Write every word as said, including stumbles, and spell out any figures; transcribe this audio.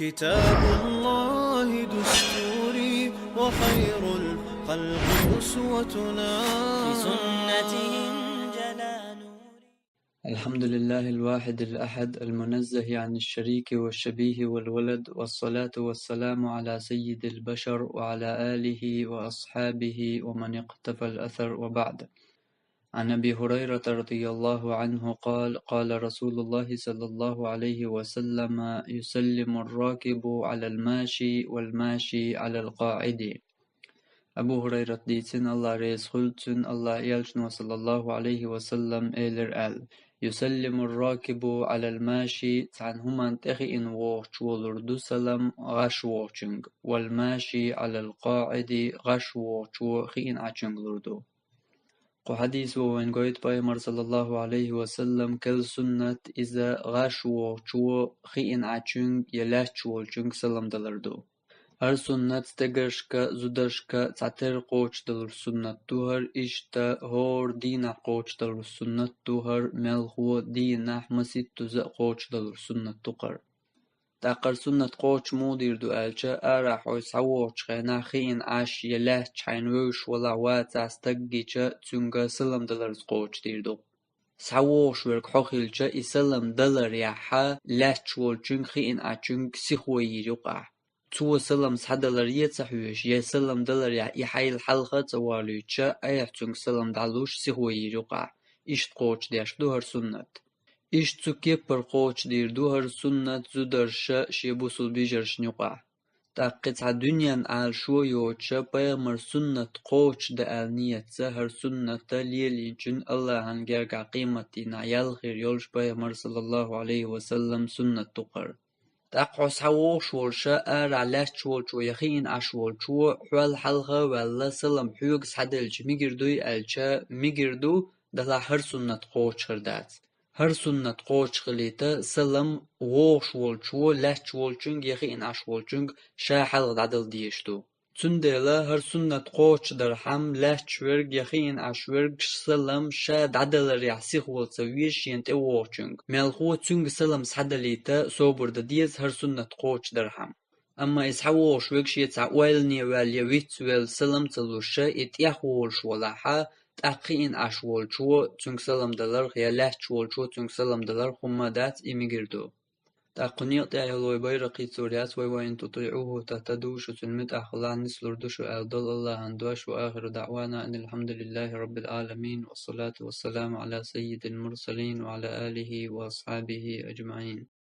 كتاب الله دستوري وخير الخلق أسوتنا. بسنته انجلى نوري. الحمد لله الواحد الأحد المنزه عن الشريك والشبيه والولد، والصلاة والسلام على سيد البشر وعلى آله وأصحابه ومن اقتفى الأثر، وبعد. عن أبي هريرة رضي الله عنه قال: قال رسول الله صلى الله عليه وسلم: يسلم الراكب على الماشي والماشي على القاعد. Абу Хурайрат дийцина, Аллах реза хуьлда цунна, Аллах элчано, саллаллаху алейхи ва саллам, элира аьлла: يسلم الراكب على الماشي, цхьана хӀуманна тӀехиъна вогӀучо лур ду салам гӀаш вогӀучуьнга, والماشي على القاعد, гӀаш вогӀучо хиъна Ӏачуьнга лур ду. Кху хьадисо вайна гойту пайхамар, саллаллаху алейхи ва саллам, кел суннат иза гӀаш вогӀучо хиъна Ӏачуьнга я лаьтташ волчуьнга салам далар ду. ХӀара суннат стегаршка, зударшка цхьатерра кхочушдалуш суннат ду хӀара, иштта хӀора дийнахь кхочушдалуш суннат ду хӀара, мелхо дийнахь маситтаза а кхочушдалуш суннат ду хӀара. ТӀаккха хӀара суннат кхочуш муха дийр ду аьлча, арахь хьо схьавогӀучу хенахь хиъна Ӏаш я лаьтташ хьайна вевзаш валахь вацахь стаг гича, цуьнга салам даларца кхочушдийр ду. СхьавогӀуш верг хьо хилча, и салам даларехь лаьтташ волчуьнга хиъна Ӏачуьнга сихо йийр ю-кх ахь. Цо салам схьадалар е ца хьоьжуш, я салам даларехь и хьайла хьалха а ца валуьйтуш, айхьа цуьнга салам дӀалуш сихо йийр ю-кх ахь. Иштта кхочушдеш ду хӀара суннат. Иштта цу кеппара кхочушдийр ду хӀара суннат зударша шен бусулба йижаршна юкъахь. ТӀаккха кхин цхьа дуьненан Ӏалашо йоцуша, пайхамар суннат кхочушдан аьлла нийятца хӀара суннат лелийначун Аллахьан гергахь къематдийнахь ял хир йолуш пайхамар, саллаллаху алейхи ва саллам, суннат ду хӀара. ТӀаккха хьо схьавогӀуш волуша, арахь лаьтташ волчо я хиъна Ӏаш волчо хьол хьалха а ваьлла, салам хьоьга схьаделча мегар дуй аьлча, мегар ду, делахь хӀара суннат кхочуш хир дац. ХӀара суннат кхочуш хилийта, салам вогӀуш волчо лаьтташ волчуьнга я хиъна Ӏаш волчуьнга ша хьалха дӀадала дезаш ду. Цундела хӀара суннат кхочушдархьама, лаьтташ верг я хиъна Ӏаш верг салам ша дӀадаларехь сихвала ца веза шена тӀевогӀучуьнга, мелхо цуьнга салам схьадалийта собар дан деза хӀара суннат кхочушдархьама. Амма и схьавогӀуш верг шен цхьа ойлане а ваьлла я виц а велла салам ца луша, и тӀехволуш валахь, тӀаккха хиъна Ӏаш волчо цуьнга салам даларх я лаьтташ волчо цуьнга салам даларх хӀумма а дац, и мегар ду. ТӀаккха кху некъа тӀехь йолу вай байракх йицлур яц вай: «وإن تطيعوه تهتدوا», шу цуьнан муьтӀахь хилахь, нислур ду шу аьлла долу Аллахьан дош. وآخر دعوانا أن الحمد لله رب العالمين، والصلاة والسلام على سيد المرسلين وعلى آله وأصحابه أجمعين.